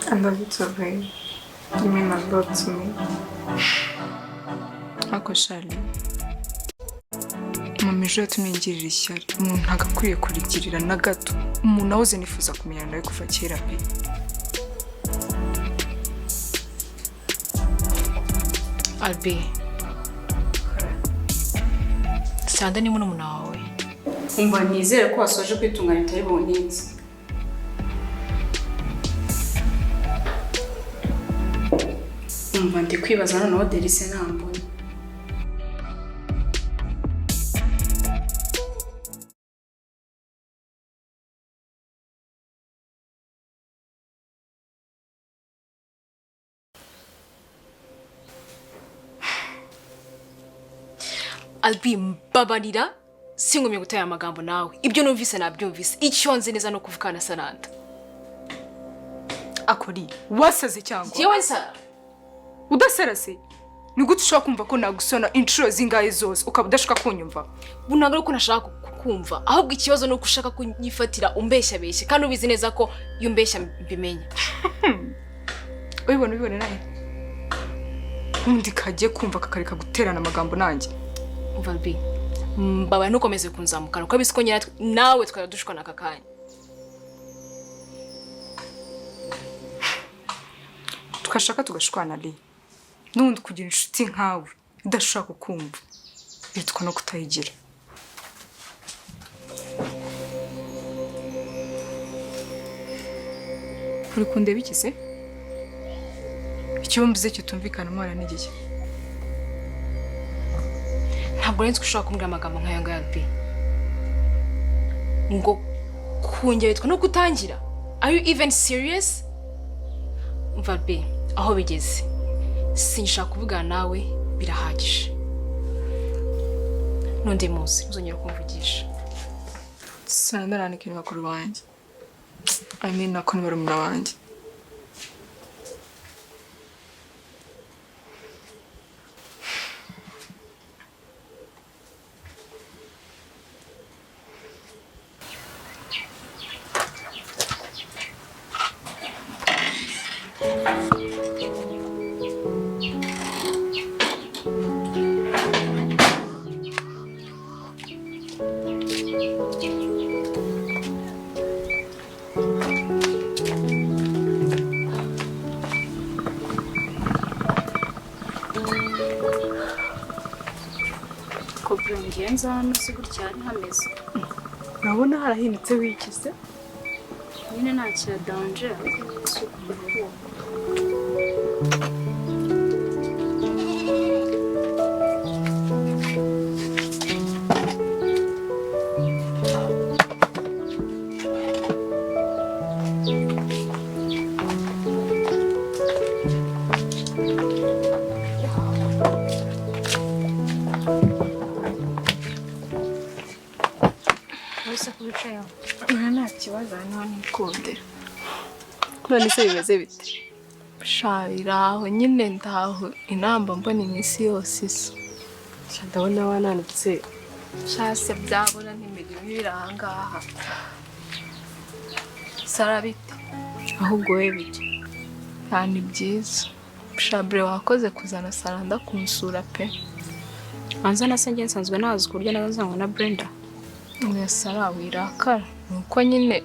I love you too, babe. You mean a lot to me. Ako Charlie, mama ejo yatumye ngirira ishyari. Umuntu ntabwo akwiye kurigirira na gato. Umuntu nahoze nifuza kumenyana nawe kuva kera pe. Albi, Sanda ni murumuna wawe. Umva, nizere ko wasoje kwitunganya utari buntinze. Umva, ndi kwibaza noneho Delice ntambonye. Albi, mbabarira singumye gutera amagambo nawe. Ibyo numvise nabyumvise. Icyo nzi neza no kuvugana na Saranda. Akori, wasaze cyangwa? Yewe nsa Udasarase? Ni gute ushobora kumva ko nagusona inshuro zingahe zose ukaba udashaka kunyumva? Ntabwo ari uko nashaka kukumva, ahubwo ikibazo ni uko ushaka kunyifatira umbeshyabeshye kandi ubizi neza ko iyo umbeshya mbimenya. Ubibona ubibona nawe? Ubundi kagiye kumva kakareka guterana amagambo nanjye. Umva Albi, mbabaye ntukomeze kunzamukana kuko abizi ko nyine nawe twari dushwana aka kanya. Twashaka tugashwana Lee. N'ubundi kugira inshuti nkawe idashobora kukumva bitwa no kutayigira. Uri kundeba iki se? Icyo mvuze kitumvikana umwana n'igihe. Ntabwo nari nzi ko ushobora kumbwira amagambo nk'aya ngaya Albi. Ngo kungera bitwa no kutangira. Are you even serious? Umva Albi, aho bigeze sinshaka kuvugana nawe, birahagije. N'undi munsi ntuzongere kumvugisha. Sanda arandika ni bakuru banjye. I mean nako ni barumuna banjye. Kobra, ngenza hano si gutya hari hameze. Urabona harahindutse wikize. Nyine nta cya danger ariko nyine si ukuntu uba. Uretse kuba wicaye aho. Ura nta kibazo hano nikundira. None se bimeze bite? Sha biraho nyine ndaho inamba mbona iminsi yose isa. Sha ndabona wananutse. Sha se byabura n'imirimo iri ahangaha. Sara bite? Ahubwo we bite? Nta ni byiza. Sha bre wakoze kuzana Saranda kunsura pe. Banza na se njye nsanzwe nazi ku buryo nazanwe na Brenda. Oya Sara wirakara. Nuko nyine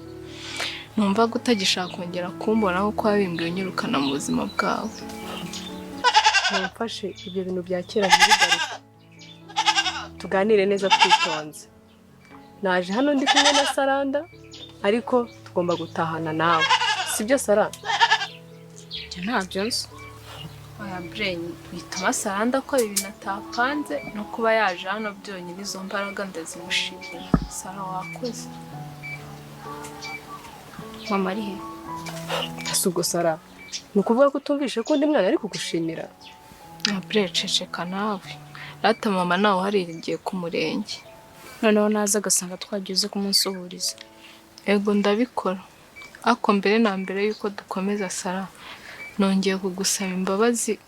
numva ko utagishaka kongera kumbona kuko wabimbwiye unyirukana mu buzima bwawe. Mumfashe ibyo bintu bya kera ntibigaruke. Tuganire neza twitonze. Naje hano ndi kumwe na Saranda ariko tugomba gutahana nawe. Sibyo Sara? Njye ntabyo nzi. Oya bre bituma Saranda akora ibintu atapanze no kuba yaje hano byonyine izo mbaraga ndazimushimira. Sara wakoze. Mama ari he? Ese ubwo Sara ni ukuvuga ko utumvishe ko undi mwana ari kugushimira? Bre ceceka nawe. Rata mama nawe uhariye ku murenge. Noneho naza agasanga twagiye kumunsuhuriza. Ego ndabikora. Ariko mbere na mbere yuko dukomeza Sara, nongeye kugusaba imbabazi.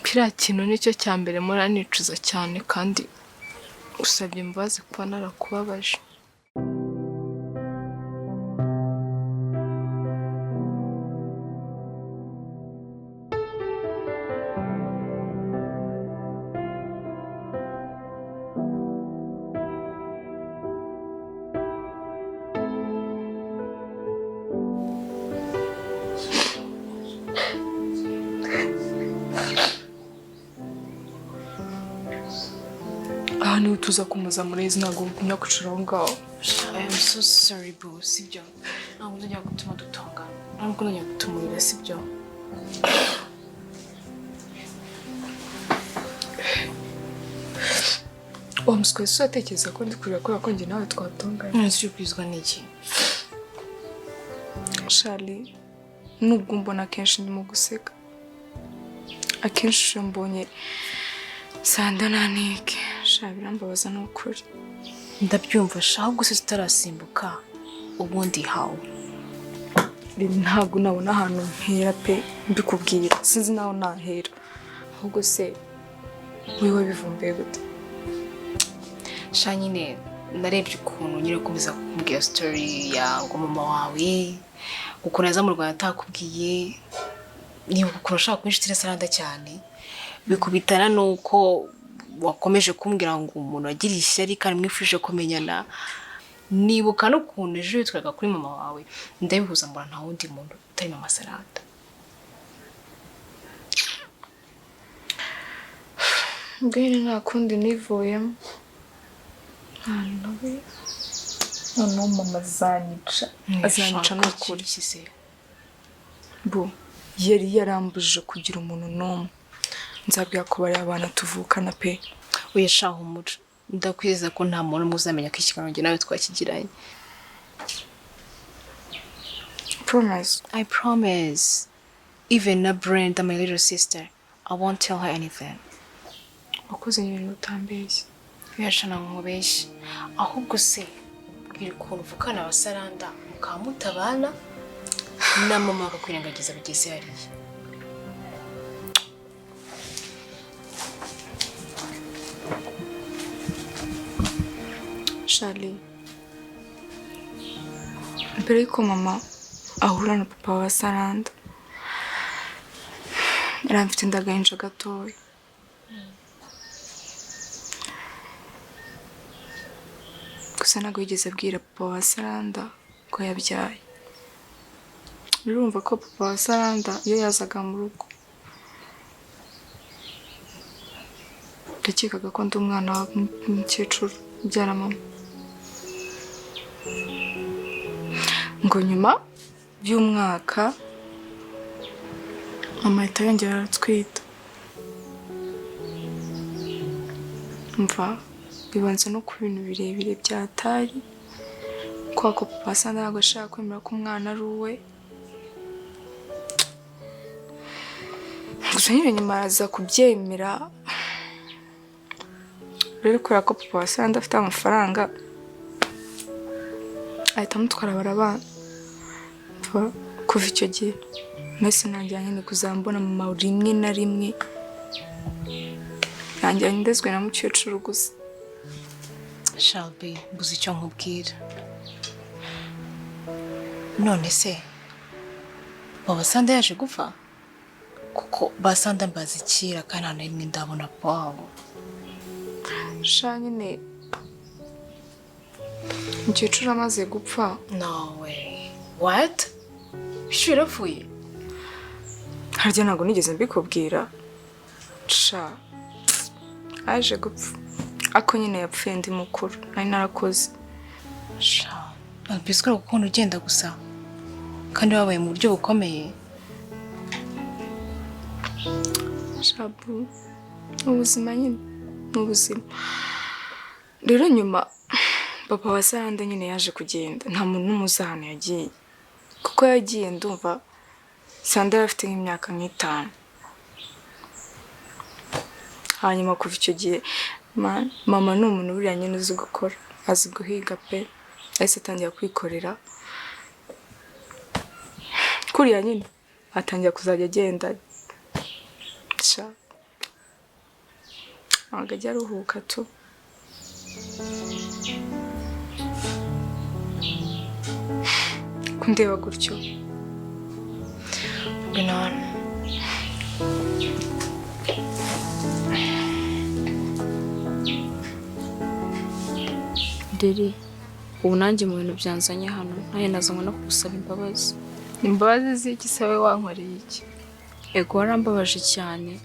Kiriya kintu nicyo cya mbere muranicuza cyane kandi usabye imbabazi kuba narakubabaje. Noneho tuza kumuza murezi, ntabwo ugumya kwicara aho ngaho. I am so sorry boo, sibyo? Ntabwo nzongera gutuma dutongana, ntabwo nzongera gutumurira, sibyo? Wa muswa wese uratekereza ko ndi kurira kubera ko njye nawe twatonganye? None se uri kurizwa n'iki? Charlie, nubwo mbona akenshi ndimo guseka, akenshi iyo mbonye Sanda na Nick, sha birambabaza ni ukuri. Ndabyumva sha, ahubwo se tutarasimbuka ubundi hawe. Ntabwo nabona ahantu mpera pe, mbikubwira sinzi naho nahera. Ahubwo se wiwe bivumbuye gute? Sha nyine narebye ukuntu nyine ukomeza kumbwira story ya ngo mama wawe ukuntu aza mu Rwanda atakubwiye, niba ukuntu ushaka kuba inshuti na Saranda cyane, bikubitana nuko wakomeje kumbwira ngo umuntu wagiriye ishyari kandi mwifuje kumenyana. Nibuka n'ukuntu ejo witwaraga kuri mama wawe, ndabihuza mbona nta wundi muntu utari mama Saranda. Ubwo nyine nta kundi nivuyemo. Noneho mama azanyica, azanyica ni ukuri. Bo yari yarambujije kugira umuntu n'umwe nzabwira ko bari abana tuvukana pe. Oya sha humura, ndakwizeza ko nta muntu umwe uzamenya ko ikiganiro njye nawe twakigiranye. Promise? I promise. Even na Brenda, my little sister, I won't tell her anything. Wakoze ibintu utambeshye. Oya sha ntabwo nkubeshye. Ahubwo se bwira ukuntu uvukana na Saranda mukaba mutabana na mama akakwirengagiza bigeze hariya. Charlie, mbere yuko mama ahura na papa wa Saranda, yari amfite indagahinja gatoya. Gusa ntabwo yigeze abwira papa wa Saranda ko yabyaye. Urumva ko papa wa Saranda iyo yazaga mu rugo, yakekaga ko ndi umwana w'umukecuru ubyara mama. Ngo nyuma y'umwaka mama ahita yongera aratwita. Mva bibanza no ku bintu birebire byatari, kubera ko papa asa ntabwo ashaka kwemera ko umwana ari uwe. Gusa nyine nyuma araza kubyemera. Rero kubera ko papa wa Saranda afite amafaranga, ahita amutwara barabana. Kuva icyo gihe mwese ntangira nyine kuzambona mama rimwe na rimwe, ntangira ndezwe na mukecuru gusa. Shelby, mbuze icyo nkubwira. None se baba Sanda yaje gupfa? Kuko ba Sanda mbazi kera kandi nta na rimwe ndabona papa wabo. Sha nyine mukecuru amaze gupfa. No way. What? Bishu yarapfuye? Harya ntabwo nigeze mbikubwira. Sha aje gupfa. Ako nyine yapfuye ndi mukuru, nari narakoze. Sha, albiswe gukunda ugenda gusa kandi wabaye mu buryo bukomeye. Shabu, ubuzima nyine ni ubuzima. Rero nyuma papa wa Saranda nyine yaje kugenda, nta muntu n'umwe uzi ahantu yagiye. Kuko yagiye ndumva Sanda yari afite nk'imyaka nk'itanu. Hanyuma kuva icyo gihe mama ni umuntu buriya nyine uzi gukora, azi guhiga pe. Yahise atangira kwikorera kuriya nyine, atangira kuzajya agenda. Sha ntabwo ajya aruhuka tu. Kundeba gutyo. Ngwino hano. Deri, ubu nanjye mu bintu byanzanye hano, nanjye nazanywe no kugusaba imbabazi. Imbabazi z'iki se we wankoreye iki? Ego warambabaje cyane,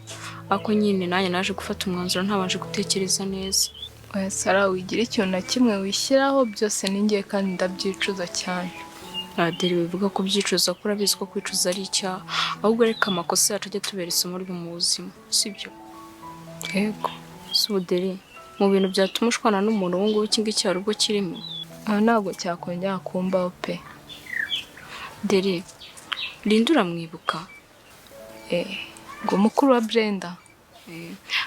ariko nyine nanjye naje gufata umwanzuro ntabanje gutekereza neza. Oya Sara, wigira ikintu na kimwe wishyiraho, byose ni njye kandi ndabyicuza cyane. Adeli, bivuga ko ubyicuza ko urabizi ko kwicuza ari icyaha. Ahubwo reka amakosa yacu ajye atubera isomo ryo mu buzima, sibyo? Yego. Si ubuderi mu bintu byatuma ushwana n'umuntu ubu ngubu, iki ngiki hari ubwo kirimo? Aha ntabwo cyakongera kumbaho pe. Deri, Linda uramwibuka? Ngo mukuru wa Brenda?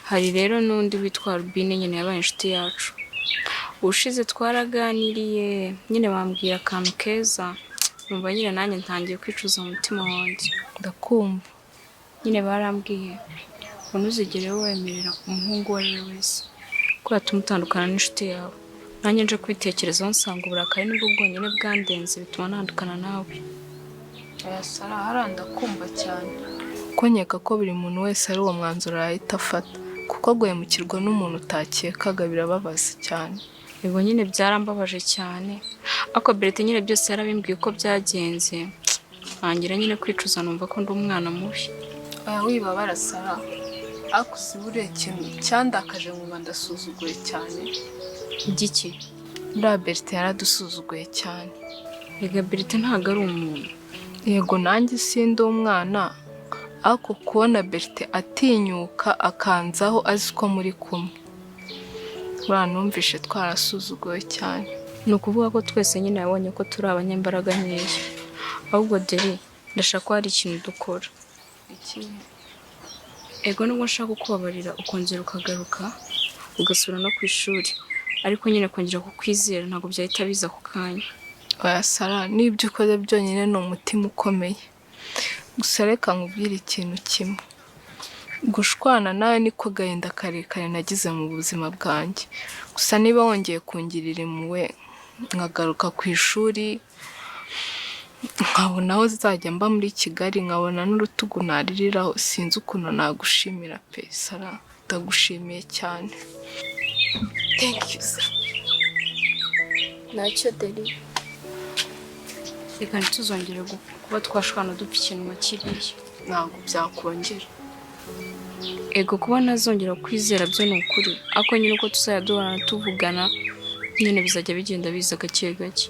Hari rero n'undi witwa Rubine nyine yabaye inshuti yacu. Ubushize twaraganiriye nyine bambwira akantu keza, numva nyine nanjye ntangiye kwicuza mu mutima wanjye. Ndakumva. Nyine barambwiye ngo ntuzigere wemerera umuhungu uwo ari we wese ko yatuma utandukana n'inshuti yawe. Nanjye nje kubitekerezaho nsanga uburakari nibwo bwonyine bwandenze bituma ntandukana nawe. Oya Sara, hariya ndakumva cyane. Kuko nkeka ko buri muntu wese ari uwo mwanzuro yahita afata, kuko guhemukirwa n'umuntu utakekaga birababaza cyane. Yego nyine byarambabaje cyane, ariko Berete nyine byose yarabimbwiye uko byagenze, ntangira nyine kwicuza numva ko ndi umwana mubi. Oya wibabara Sara, ariko uzi buriya ikintu cyandakaje nkumva ndasuzuguye cyane. Igiki? Buriya Berete yaradusuzuguye cyane. Rega Berete ntabwo ari umuntu. Yego nanjye sindi umwana, ariko kubona Berete atinyuka akanzaho azi ko muri kumwe, buriya numvishe twarasuzuguwe cyane. Ni ukuvuga ko twese nyine yabonye ko turi abanyembaraga nkeya. Ahubwo Deri, ndashaka ko hari ikintu dukora. Iki? Ego nubwo nshaka kukubabarira ukongera ukagaruka ugasubira no ku ishuri, ariko nyine kongera kukwizera ntabwo byahita biza ako kanya. Oya Sara, n'ibyo ukoze byonyine ni umutima ukomeye. Gusa reka nkubwire ikintu kimwe, gushwana nawe niko gahinda karekare nagize mu buzima bwanjye. Gusa niba wongeye kungirira impuhwe nkagaruka ku ishuri, nkabona aho nzajya mba muri Kigali, nkabona n'urutugu naririraho, sinzi ukuntu nagushimira pe. Sara, ndagushimiye cyane. Thank you Sara. Ntacyo Deri, reka ntituzongere kuba twashwana dupfa ikintu nka kiriya. Ntabwo byakongera. Ego kuba ntazongera kwizera byo ni ukuri, ariko nyine uko tuzajya duhorana tuvugana nyine bizajya bigenda biza gake gake.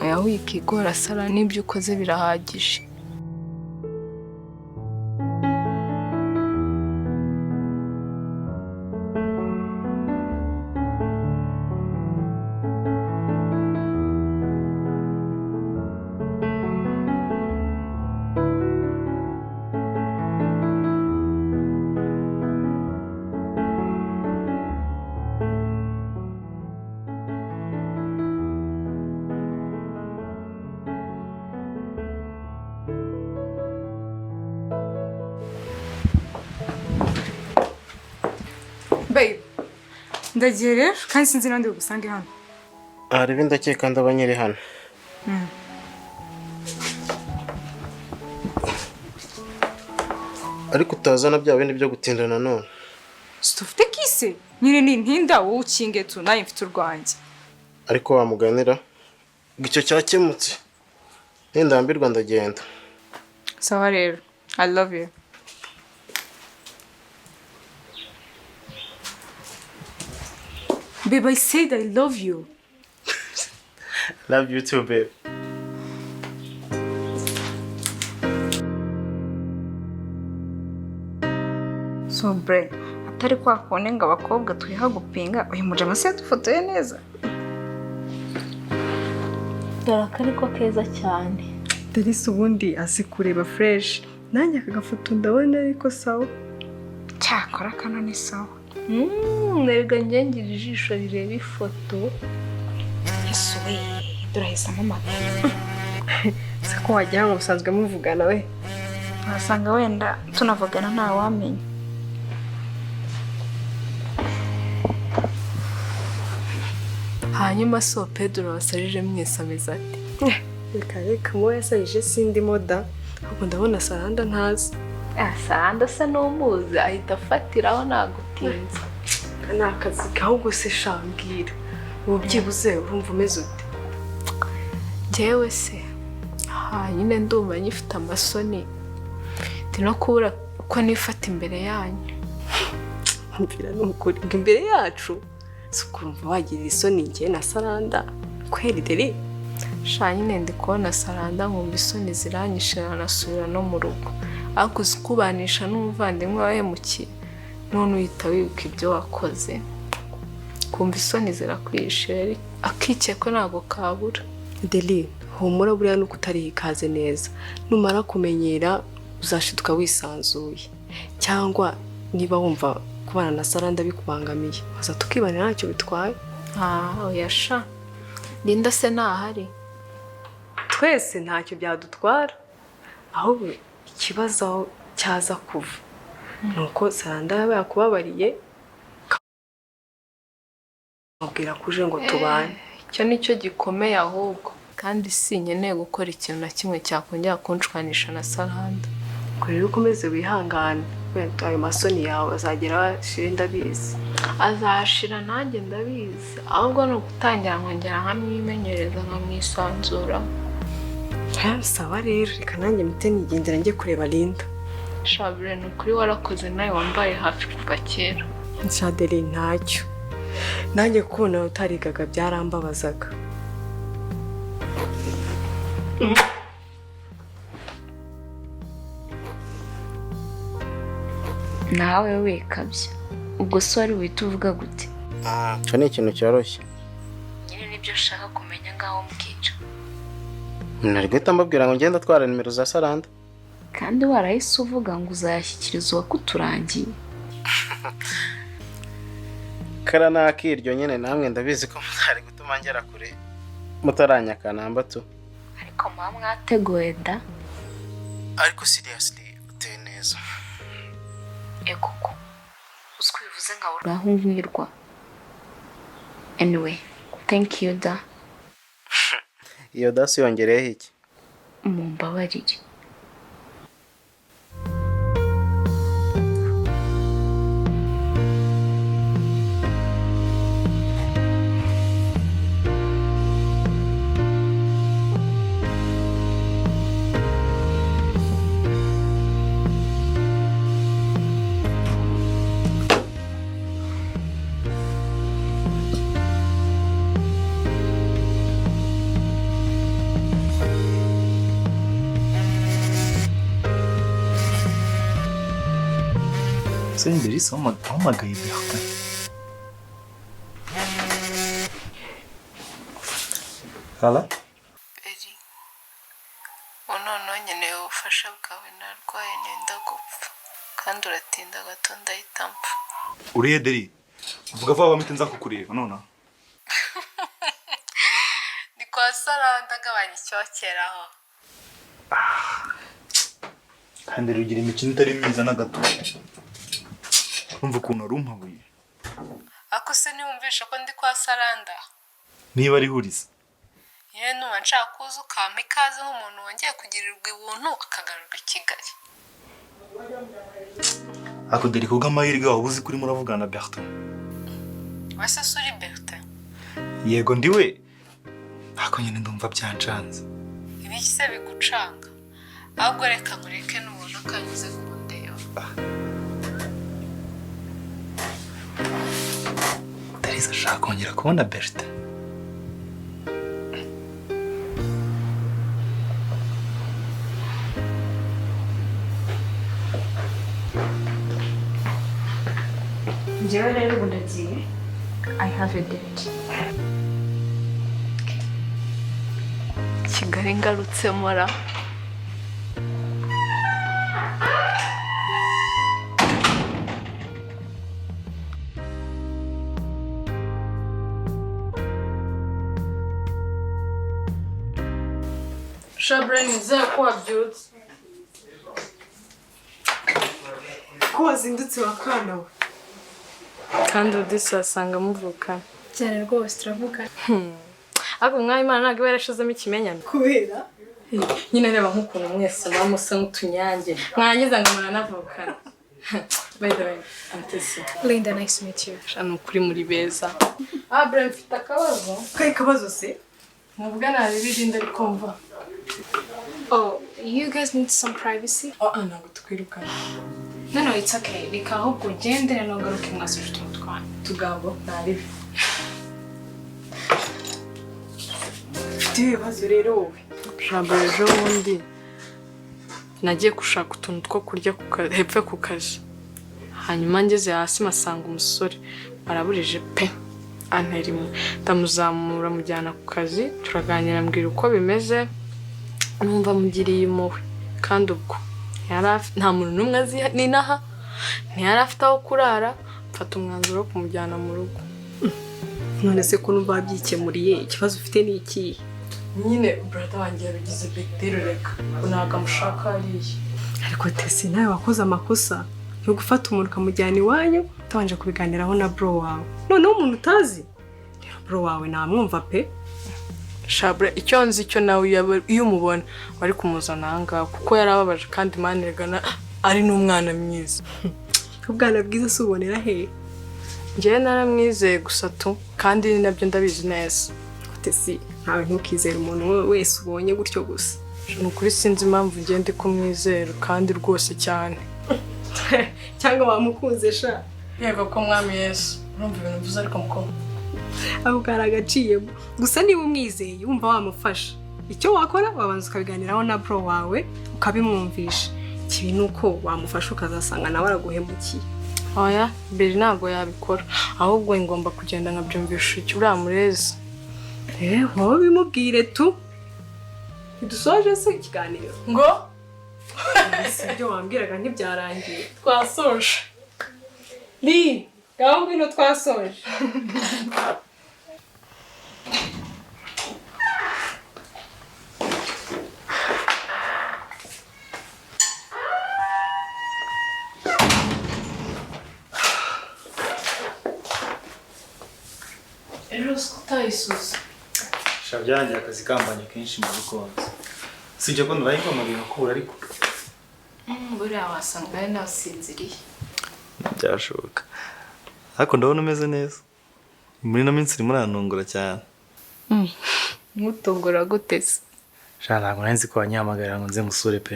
Oya wikigora Sara, n'ibyo ukoze birahagije. Babe, ndagiye rero kandi sinzi n'abandi bugusange hano. Hari ibindi ndakeka ndaba nyiri hano. Ariko utazana bya bindi byo gutinda nanone. Ufite kise nyine ni ntinda wowe ukinge tu, nawe mfite urwanjye. Ariko wamuganira ngo icyo cyakemutse, nindambirwa ndagenda. Sawa rero, I love you. Babe, I said I love you. Love you too, babe. So bre, atari kwa kundi ngo abakobwa twiha gupinga, uyu mujama se yadufotoye neza. Dore aka niko keza cyane. Delise ubundi azi kureba fresh, nanjye aka gafoto ndabona ariko sawa. Cyakora kano ni sawa. Erega njye ngira ijisho rireba ifoto. Yesu we, durahise amamagara. Se ko wagira ngo musanzwe muvugana we. Wasanga wenda tunavugana ntawamenya. Hanyuma so Pedro wasarije mwese ameze ati? Reka reka, muwo yasarije sindimo da, ahubwo ndabona Saranda ntazi. Saranda asa n'umuzi ahita afatiraho nagutinza. Ni akazi ahubwo se shambwira, ubu byibuze urumva umeze ute? Njyewe se nyine ndumva nyifite amasoni, ndi no kubura uko nifata imbere yanyu. Mbwira ni ukuri ngo imbere yacu Si ukumva wagirira isoni njye na Saranda kweri Deri? Sha nyine ndi kubona Saranda nkumva isoni ziranyishe, nanasubira no mu rugo. Ariko uzi kubanisha n'umuvandimwe wahemukiye, none uhita wibuka ibyo wakoze, kumva isoni zirakwishe, rero akikekwe ntabwo kabura. Deri, humura, buriya nuko utariha ikaze neza. Numara kumenyera uzashiduka wisanzuye. Cyangwa niba wumva kubana na Saranda bikubangamiye, waza tukibanira, ntacyo bitwaye. Ah, oya sha, Linda se ntahari? Twese ntacyo byadutwara. Ahubwo ikibazo aho cyaza kuva ni uko Saranda yaba yakubabariye, ukamubwira ko uje ngo tubane. Icyo ni cyo gikomeye ahubwo, kandi sinkeneye gukora ikintu na kimwe cyakongera kunshwanisha na Saranda. Ubwo rero ukomeze wihangane, wenda ayo masoni yawe azagera ashire, ndabizi. Azashira, nanjye ndabizi. Ahubwo ni ugutangira nkongera nkamwimenyereza, nkamwisanzura. Sawa rero, reka nanjye mpite nigendera njye kureba Linda. Shabure, ni ukuri warakoze, nawe wambaye hafi kuva kera. Nshaderi, ntacyo. Nanjye kubona utarigaga byarambabazaga. Nawe wikabye, ubwo se wari buhite uvuga gute? Icyo ni ikintu cyoroshye. Nyine nibyo nshaka kumenya, ngaho mbwira. Nari guhita mbabwira ngo ngende atwara nimero za Saranda. Kandi warahise uvuga ngo uzayashyikiriza uwakuturangiye. Kara ni akiryo nyine, namwe ndabizi ko mutari gutuma ngera kure mutaranyaka tu. Ariko muba mwateguye da. Ariko seriously, uteye neza. Ekoko, uzwi bivuze nka uraho nkwirwa. Anyway, thank you da. Iyo dasi yongereyeho iki? Mumbabarire. Senderi wahamagaye Bertin. Hala? Eri, ubu noneho nkeneye ubufasha bwawe. Narwaye, nenda gupfa, kandi uratinda gato ndahita mpfa. Urihe Deri? Vuga vuba mpite nza kukureba nonaha. Ni kwa Saranda, agabanya icyokeraho. Kandi rugira imikino itari myiza na gato. Umva ukuntu wari umpabuye. Ako se ntiwumvisha ko ndi kwa Saranda? Niba ari huriza. Nyine numva nshaka kuza ukampa ikaze nk'umuntu wongeye kugirirwa ubuntu akagarurwa i Kigali. Ako Deri, kubw'amahirwe waba uzi ko urimo uravugana na Bertin. Wese se uri Bertin? Yego ndiwe. Ako nyine ndumva byancanze. Ibiki se bigucanga? Ahubwo reka nkureke, nubona kanyuze kundeba. Deriza ashaka kongera kubona Bertin. Njyewe rero ubu ndagiye. I have a date. Kigali ngarutsemo ra. Shabure, nizere ko wabyutse. Ko wazindutse wa kana we? Kandi udisi wasanga muvukana. Cyane rwose, turavugana. Ariko umwami Imana ntabwo iba yarashizemo ikimenyane. Kubera? Nyine reba nk'ukuntu mwese muba musa nk'utunyange, mwarangiza ngo muranavukana. By the way, Antesi. Linda, nice to meet you. Sha, ni ukuri muri beza. Ah, Bre, mfite akabazo. Kahe kabazo se? Muvuga nabi birinda ariko mva. Oh, you guys need some privacy? Oh, ah, ntabwo twirukana. No, no, it's okay. Reka ahubwo ugende noneho ugaruke mwasuje utuntu twanyu. Utugambo ntaribi. Ufite ibibazo rero wowe. Jambo ejo bundi nagiye gushaka utuntu two kurya hepfo ku kazi. Hanyuma ngeze hasi masanga umusore araburije pe, antera imwe, ndamuzamura mujyana ku kazi, turaganira mbwira uko bimeze, numva mugiriye impuhwe. Kandi ubwo nta muntu n'umwe azi n'inaha, ntiyari afite aho kurara, mfata umwanzuro wo kumujyana mu rugo. None se ko numva wabyikemuriye, ikibazo ufite ni ikihe? Nyine brother wanjye yabigize big deal, reka ntabwo amushaka hariya. Ariko Tesi, nawe wakoze amakosa yo gufata umuntu ukamujyana iwanyu utabanje kubiganiraho na bro wawe, noneho umuntu utazi. Rero bro wawe namwumva pe. Shabure, icyo nzi cyo nawe iyo umubona wari kumuzana aha ngaha, kuko yarababaje kandi Maniragana ari n'umwana mwiza. Ubwana bwiza si ubonera he? Njyewe naramwizeye gusa tu, kandi nabyo ndabizi neza. Tesi, ntawe ntukizere umuntu wese ubonye gutyo gusa. Ni ukuri sinzi impamvu ngenda ndi kumwizera kandi rwose cyane. Cyangwa wamukunze sha. Yego ko mwami Yesu, urumva ibintu mvuze ariko mukobwa. Ako kari agaciyemo. Gusa niba umwizeye wumva wamufasha, icyo wakora wabanza ukabiganiraho na bro wawe ukabimwumvisha. Ikibi ni uko wamufasha ukazasanga nawe araguhemukiye. Oya, mbere ntabwo yabikora, ahubwo ngomba kugenda nkabyumvisha icyo uriya murezi. Wowe bimubwire tu. Ntidusoje se ikiganiro? Ngo? Si ibyo wambwiraga ntibyarangiye. Twasoje. Li, ngaho ngwino twasoje. Rero utayisuza. Sha byarangiye akazi kambanye kenshi mu rukonze. Sijya ko naraye ngomba gukura ariko. Buriya wasanga ari nasinziriye. Byashoboka. Ariko ndabona umeze neza. Muri ino minsi urimo urantungura cyane. Nkutungura gute se? Sha ntabwo nari nzi ko wanyihamagarira ngo nze ngusure pe.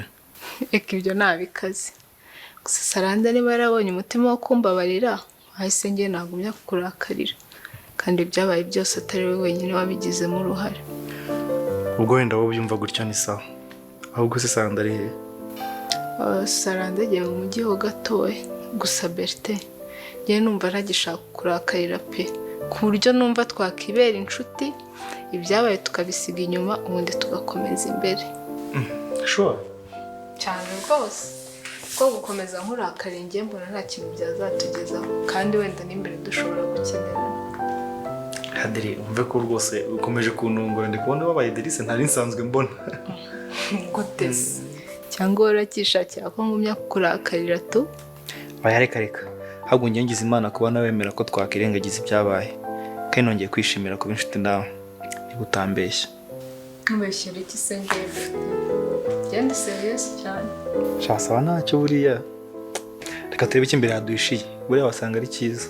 Eka ibyo nabikaze. Gusa Saranda niba yarabonye umutima wo kumbabarira, wahise njye nagumya kukurakarira. Kandi ibyabaye byose atari we wenyine wabigizemo uruhare. Ubwo wenda wowe ubyumva gutyo ni sawa. Ahubwo se Saranda ari he? Saranda agiye mu mujyi ho gatoya. Gusa Bertin, njye numva ntagishaka kukurakarira pe, ku buryo numva twakibera inshuti, ibyabaye tukabisiga inyuma ubundi tugakomeza imbere. Sure. Cyane rwose. Kuko gukomeza nkurakariye njye mbona nta kintu byazatugezaho, kandi wenda n'imbere dushobora gukenerana. Hadiri, umve ko rwose ukomeje kuntungura, ndi kubona wabaye Delise ntari nsanzwe mbona. Gute se? Cyangwa wowe uracyishakira ko ngumya kukurakarira tu? Oya reka reka. Ahubwo njye ngize Imana kuba nawemera ko twakirengagiza ibyabaye. Kandi nongeye kwishimira kuba inshuti nawe. Niba utambeshya. Nkubeshyera iki se ngewe? Genda serious cyane. Sha sawa ntacyo buriya. Reka turebe icyo imbere yaduhishiye. Buriya wasanga ari cyiza.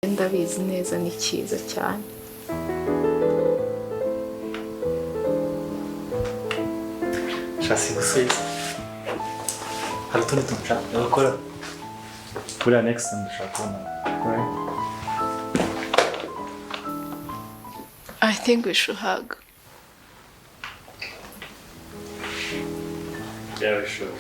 Ndabizi neza ni cyiza cyane. Shasi gusiza. Hari utundi tuntu nshaka gukora. Buriya next time dushaka kubonana. Right? I think we should hug. Yeah, we should.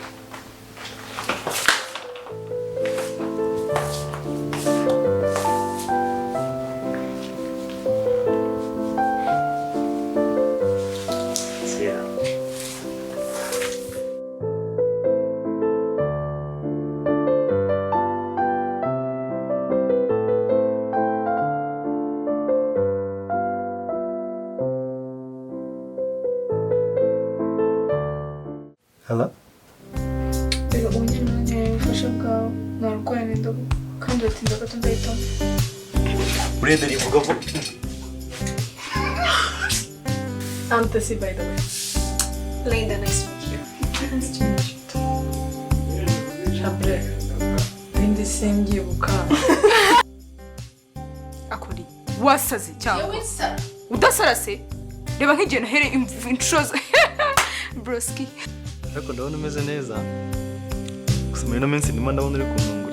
Hello? Rero ubu nyine nkeneye ubufasha bwawe, narwaye n'indobo kandi uratinda gato ndahitamo. Urebera ivuga ko Antesi by the way. Linda, nice to meet you. Shabure, bindi simbyibuka. Akora iki? Wasaze cyangwa udasara se? Reba nk'igihe nahereye inshuro broski. Ariko ndabona umeze neza. Gusa muri ino minsi ndimo ndabona uri kuntungura.